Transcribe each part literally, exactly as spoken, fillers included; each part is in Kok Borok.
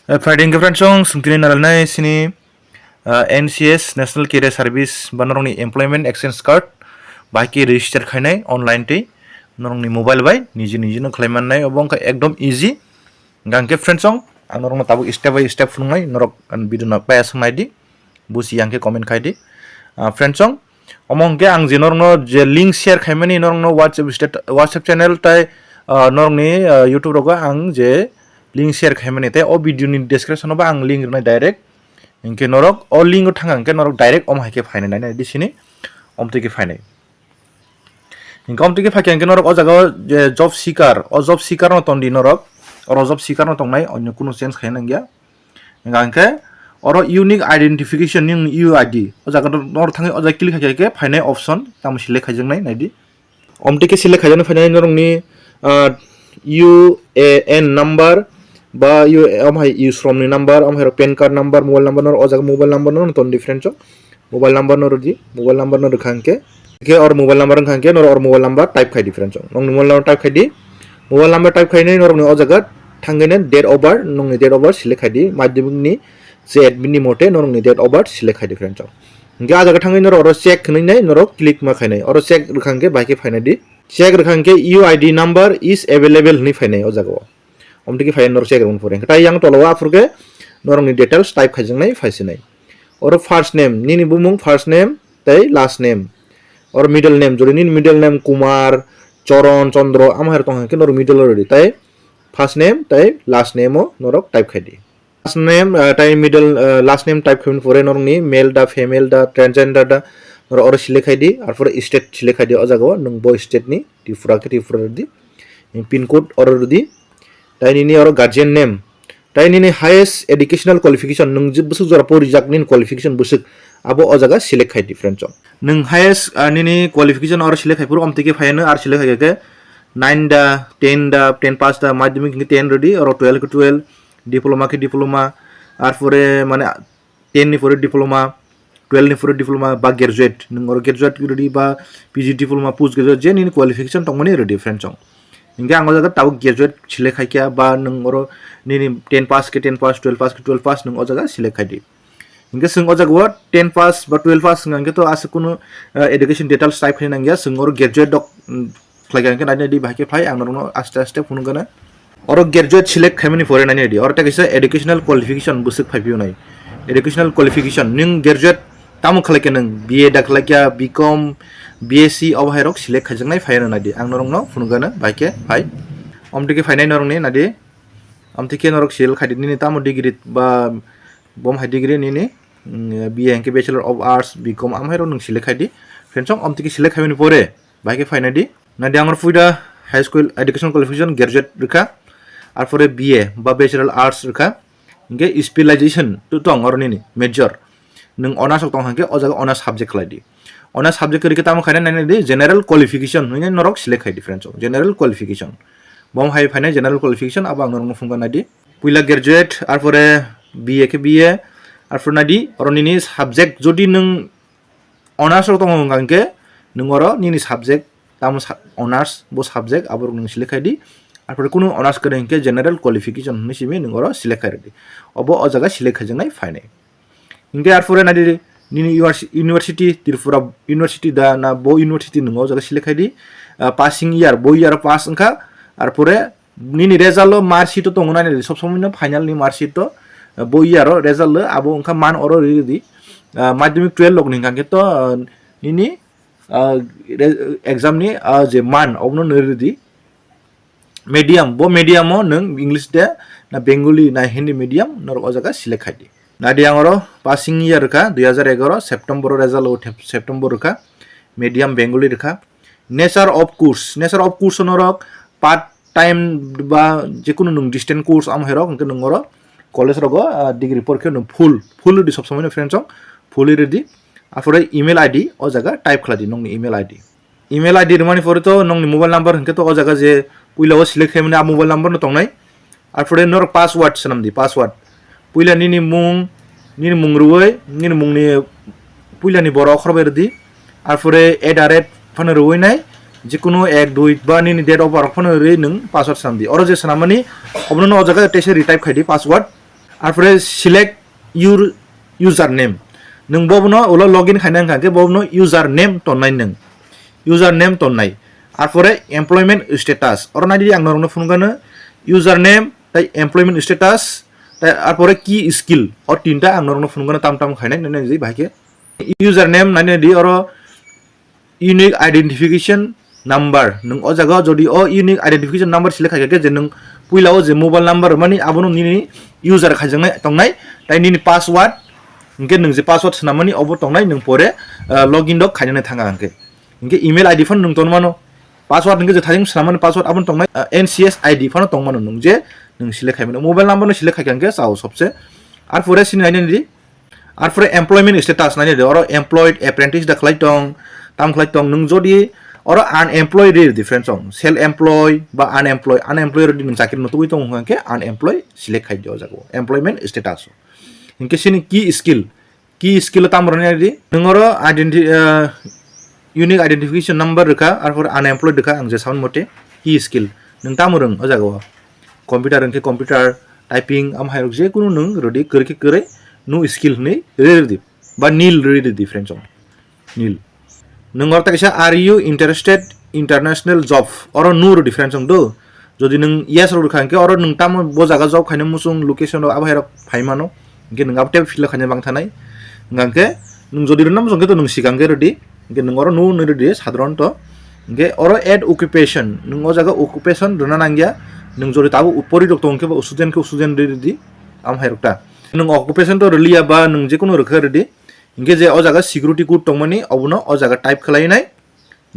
Eh, Friday hwnkhe friends, chwng swngchini nalalnai sini, ah, N C S, National Career Service, ba norokni Employment Exchange Card, bahai khe register khainai online twi, norokni mobile bai niji niji no khlai mannai, obo wngkha ekdom easy. Hwnkhe friends, chwng ang norokno tabuk step by step phunuknai, norok ang video no paya swng naidi, busi yang khe comment khai di. Ah, friends, chwng omo hwnkhe ang je norokno je link share khaimani norokno WhatsApp stat-, WhatsApp channel tai, ah, norokni, ah, YouTube rogo ang je link share khaimani tei o video ni description o ba ang link rwnai direct. Hinkhe norok o link o thang hwnkhe norok direct omo hai khe phainai nai di sini omtwi khe phainai. Hinkhe omtwi khe phaikhe hinkhe norok o jaga o je job seeker, o job seeker no ton di norok, oro job seeker no tongnai, onyo kunu change khaina nangya. Hingkha hingkhe oro unique identification ni U I D. O jaga norok thangwi o jaga click khaikhe phainai option tamo select khaijaknai naidi. Omtwi khe select khaijaknai phainai norokni, ah, U A N number ba U-, omo hai use romni number, omo hai rok pan card number, mobile number norok o jaga mobile number no ton di friends o. Mobile number no rwdi, mobile number no rwkha hwnkhe, hwnkhe or mobile number wngkha hwnkhe norok or mobile number type khai di friends o. Nokni mobile number type khai di, mobile number type khainai norokni o jaga thangwi nai date of birth, nokni date of birth select khai di, madhyamik ni je admit ni mote norokni date of birth select khai di friends o. Hwnkhe a jaga thangwi norok oro check hwnwi nai norok click ma khainai, oro check rwkha hwnkhe bahai khe phainai di, check rwkha hwnkhe U I D number is available hwnwi phainai o jaga o. Omtwi khe phai norok check rwng phore. Hwnkhe tai yang tolo o aphur khe norokni details type khaijaknai phai sinai. Oro first name, nini bumung first name tei last name. Oro middle name, jodi nini middle name Kumar, Choron, Chandra, amo hai rok tong hwnkhe norok middle o rwdi. Tai first name tei last name o norok type khai di. Last name, ah, tei middle, ah, last name type khaimani phore norokni male da, female da, transgender da, norok oro select khai di, arpore state select khai di, o jaga o nwng bo state ni, Tripura khe Tripura rwdi. Pin code oro rwdi. Tai nini oro guardian name. Tai nini highest educational qualification, nwng je bwswk jora porijak nini qualification bwswk, abo o jaga select khai di friends o. Nwng highest, ah, nini qualification oro select khai phuru omtwi khe phaiya nw, ar select khai khe nine da, ten da, ten pass da, madhyamik hwnkhe ten rwdi, oro twelve khe twelve, diploma khe diploma, arpore mane ten ni pore diploma, twelve ni pore diploma ba graduate, nwng oro graduate rwdi ba P G diploma, post graduate, je nini qualification tongmani rwdi friends o. Hingkhe ang o jaga tabuk graduate select khai kha ba nwng oro nini ten pass khe ten pass, twelve pass khe twelve pass, nwng o jaga select khai di. Hingkhe chwng o jaga o ten pass ba twelve pass wngkha hingkhe to aswk kunu, eh, education details type khai nangya, chwng oro graduate dok, mm, khlai kha hingkhe nainai di bahai khe phai ang norokno aste aste phunukgana. Oro graduate select khaimani pore nainai di. Oro tei kaisa educational qualification bwswk phai phiyonai. Educational qualification, nwng graduate tamo khlai khe nwng B A da khlai kha, B com, B S C obo hai rok select khaijaknai phai rw nai di. Ang norokno phunukgana bahai khe phai. Omtwi khe phainai norokni nai di. Omtwi khe norok select khai di nini tamo degree ba bom hai degree nini, mm, B A hwnkhe Bachelor of Arts, B com amo hai rok nwng select khai di. Friends o omtwi khe select khaimani pore bahai khe phainai di. Nadi ang oro puida high school education qualification graduate rwkha, arpore B A ba Bachelor Arts rwkha, hingke specialization to tong oro nini major. Nwng honors rok tong hingke o jaga honors subject khlai di. Honors subject rwkhe tamo khaina nai di general qualification hwnwi norok select khai di friends o. General qualification. Bom hai phainai general qualification abo ang norokno phunukna nai di. Puila graduate, arpore B A khe B A, arpore nai di oro nini subject jodi nwng honors rok tongo hwnka hwnkhe nwng oro nini subject tamo sa-, honors bo subject abo rok nwng select khai di. Arpore kunu honors kwrwi hwnkhe general qualification hwnwi simi nwng oro select khai rwdi. Obo o jaga select khaijaknai phainai. Hwnkhe arpore nai di nini univers-, university Tripura university da na bo university nwng o jaga select khai di. Ah, passing year bo year pass wngkha. Arpore nini result o mark sheet o tongo nai di, sob somoi no final ni mark sheet o, ah, bo year o result o abo wngkha man oro riri di. Ah, madhyamik twelve log ni hwnkha khe to, ah, nini, ah, re-, exam ni, ah, je man obono nwi riri di. Medium, bo medium o nwng English de na Bengali na Hindi medium norok o jaga select khai di. Nai di ang oro passing year rwkha dui hazar egaroh September o result o thep-, September rwkha, medium Bengali rwkha. Nature of course, nature of course norok part time ba jekunu nwng distance course amo hai rok hwnkhe nwng oro college rogo, ah, degree porikhe nwng full, full rwdi sob somoi no friends o, full rwdi. Arpore email I D o jaga type khlai di nokni email I D. Email I D rwmani pore to nokni mobile number hwnkhe to o jaga je puila o select khaimani a mobile number no tongnai. Arpore norok password swnam di, password. Puila nini mung, nini mung rwui, nini mungni puilani borok okhor bai rwdi. Arpore at the rate phano rwui nai, jikunu ek, dui ba nini date of birth phano rwui nwng password swnam di. Oro je swnammani, obono no o jaga teisa retype khai di password. Arpore select your username. Nwng bobono ulo login khaina wngkha khe bobono username tonnai nwng. Username tonnai. Arpore employment status. Oro naidi ang norokno phunukgano username tei employment status tei arpore key skill. O tinta ang norokno phunukgano tam tam khainai nai nai bahai khe. Username nai nai di oro unique identification number. Nwng o jaga o jodi o unique identification number select khaikha khe je nwng puila o je mobile number rwmani abono nini user khaijaknai tongnai, tei nini password, hinkhe nwng je password swnammani obo tongnai, nwng pore, ah, login rok khainani thanga hinkhe. Hinkhe email I D phano nwng tonmano, password hinkhe je thajeng swnammani password abono tongnai, ah, N C S I D phano tongmano nwng je nwng select khaimani, mobile number no select khaikha hinkhe chao sobse. Arpore sini nainani di, Arpore employment status nainai di, oro employed, apprentice da khlai tong, tam khlai tong, nwng jodi oro unemployed ri di friends song, self employed ba unemployed, unemployed ri di nwng chakri no tugui tong hwnkhe unemployed select khai di o jaga o, employment status o. Hinkhe sini key skill, key skill o tamo rwnai di, nwng oro identi-, ah, unique identification number rwkha, arpore unemployed rwkha, ang je sound mote key skill, nwng tamo rwng o jaga o. Computer hwnkhe computer, typing, am hai rok je kunu nwng rwdi, kwrwi khe kwrwi, no skill hwnwi rwdi, ba nil rwdi friends song, nil. Nwng oro ta kaisa, "Are you interested international job?" Oro no rwdi friends song do. Jodi nwng yes rok rwkha hwnkhe oro nwng tamo bo jaga job khaina muchung location rok abo hai rok phai mano. Hinkhe nwng abo tei fill up khaina bang thanai. Hwnkhe nwng jodi rwna muchung khe to nwng sikang khe rwdi. Hinkhe nwng oro no nwi rwdi sadharanto. Hinkhe oro add occupation. Nwng o jaga occupation rwna nangya. Nwng jodi tabuk pori rok tong khe ba student khe student rwi rwdi. Am hai rok ta. Nwng occupation to rwliya ba nwng jekunu rwkha rwdi. Hinkhe je o jaga security code tongmani obono o jaga type khlainai.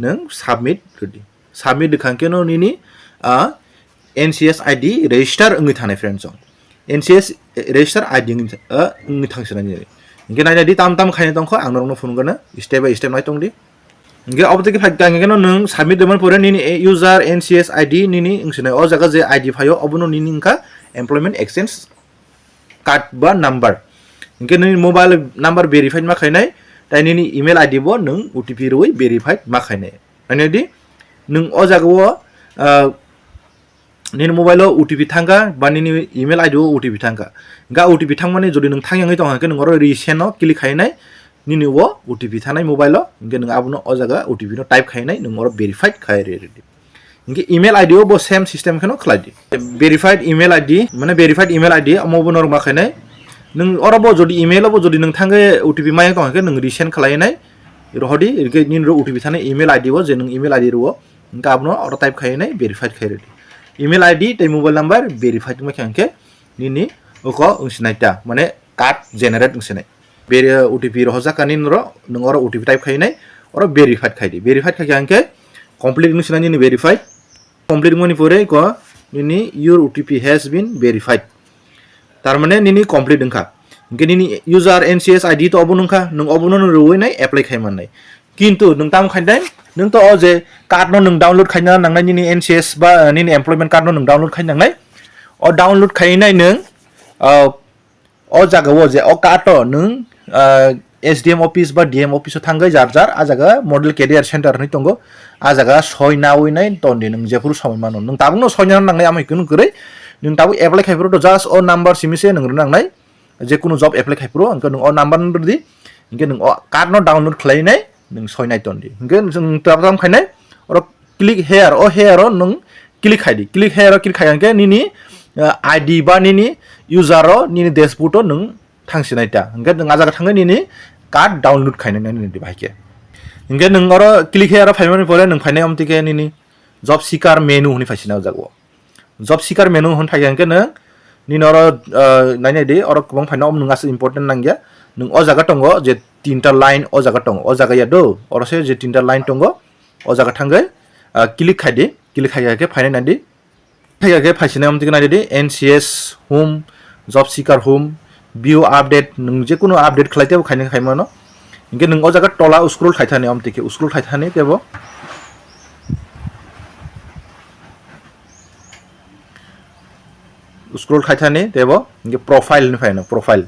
Nwng submit rwdi. Submit rwkha hwnkhe no nini, ah, N C S I D register wngwi thanai friends song. N C S register I D wngwi tha-, ah, wngwi thangsinai nini. Hinkhe nainai di tam tam khaina tongkha, ang norokno phunukgano step by step nai tongdi. Hinkhe obo tei khe phai kha hinkhe no nwng submit rwmani pore nini user N C S I D nini wngsinai o jaga je I D phaio obono nini wngkha employment exchange card ba number. Hinkhe nini mobile number verified ma khainai, tai nini email I D bo nwng O T P rwui verified ma khainai. Ani di nwng o jaga o, ah, nini mobile o O T P thangkha ba nini email I D o O T P thangkha. Ga O T P thangmani jodi nwng thang yangwi tongkha khe nwng oro resend o click khainai, nini o O T P thanai mobile o, hinkhe nwng abono o jaga O T P no type khainai, nwng oro verified khai rwdi. Hinkhe email I D o bo same system kheno khlai di. Verified email I D, mane verified email I D, omo bo norok ma khainai. Nwng oro bo jodi email o bo jodi nwng thangkhe O T P maya tong khe nwng resend khlai nai. Rohodi, hinkhe nini ro O T P thani email I D o je nwng email I D rwo, hinkhe abono oro type khai nai, verified khai rwdi. Email I D tei mobile number verified ma khe hinkhe nini oko wngsinai ta, mane card generate wngsinai. Beri-, O T P rohorjak kha nini oro, nwng oro O T P type khai nai, oro verified khai di. Verified khai kha hinkhe complete wngsinai nini verified. Complete wngmani pore ko nini your O T P has been verified. Tar mane nini complete wngkha. Hinkhe nini user N C S I D to obo wngkha, nwng obono rwui nai apply khai mannai. Kintu nwng tamo khai nai, nwng to o je card no nwng download khaina nangnai, nini N C S ba nini employment card no nwng download khai nangnai. O download khai nai nwng, ah, O jaga o je o card o nwng, ah, S D M office ba D M office o thangwi jar jar, a jaga Model Career Center hinwi tongo. A jaga soi naui nai ton di nwng jephuru somoi mano. Nwng tabukno soina nangnai amai kunu kwrwi. Nwng tabuk apply khai phuru to just o number simi se nwng rwna nangnai. Je kunu job apply khai phuru, hwnkhe nwng o number no rwdi. Hwnkhe nwng o card no download khlai nai. Nwng soinai ton di. Hinkhe nwng tabuk tamo khainai, oro click here, o here o nwng click khai di. Click here o click khai hinkhe nini, ah, I D ba nini user o nini dashboard o nwng thangsinai ta. Hinkhe nwng a jaga thangwi nini card download khainai nini device khe. Hinkhe nwng oro click here o phaimani pore nwng phainai omtwi khe nini job seeker menu hwnwi phaisinai o jaga o. Job seeker menu hwn phai kha hinkhe nwng nini oro, ah, nainai di, oro kwbang phaina omo nwng aswk important nangya. Nwng o jaga tongo je tinta line o jaga tongo, o jaga ya do, oro se je tinta line tongo, o jaga thangwi, ah, click khai di, click khai khe phainai nai di. Khai khe phaisinai omo twi khe nai di N C S home, job seeker home, view update, nwng je kunu update khlai tebo khaina khai mano. Hinkhe nwng o jaga tola scroll khai thani, omo twi khe scroll khai thani tebo. Scroll khai thani tebo, hinkhe profile ni phaino, profile.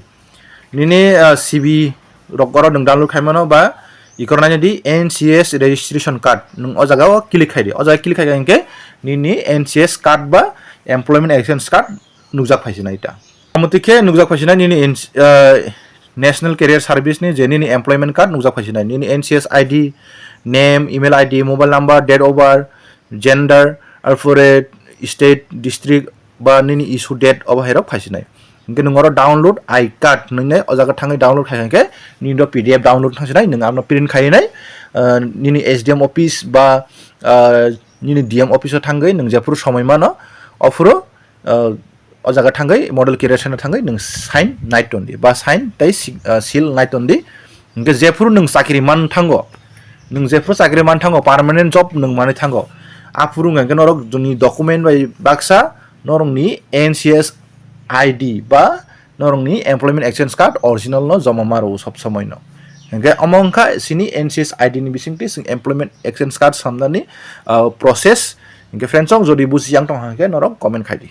Nini, ah, C V rok oro nwng download khai mano ba ikor nai di N C S registration card. Nwng o jaga o click khai di. O jaga click khai hinkhe nini N C S card ba employment exchange card nukjak phaisinai ta. Motwi khe nukjak phaisinai nini ins-, ah, National Career Service ni je nini employment card nukjak phaisinai, nini N C S I D, name, email I D, mobile number, date of birth, gender, arpore state, district, ba nini issue date obo hairok phaisinai. Hinkhe nwng oro download I card hinwi o jaga thangwi download khai hinkhe nini do P D F download thangsinai, nwng ano print khainai, ah, nini S D M office ba, ah, nini D M office o thangwi nwng jephuru somoi mano, ophuru, ah, o jaga thangwi Model Career Center thangwi nwng sign nai tondi ba sign tei si-, ah, seal nai tondi. Hinkhe jephuru nwng chakri man thango, nwng jephuru chakri man thango, permanent job nwng manwi thango, aphuru wngkha khe norok joni document bai baksa norokni N C S I D ba norokni employment exchange card original no joma ma rwo sob somoi no. Hinkhe omo wngkha sini N C S I D ni bisingtwi chwng employment exchange card samnani, ah, process. Hinkhe friends, chwng jodi busi yang tong hwnkhe norok comment khai di.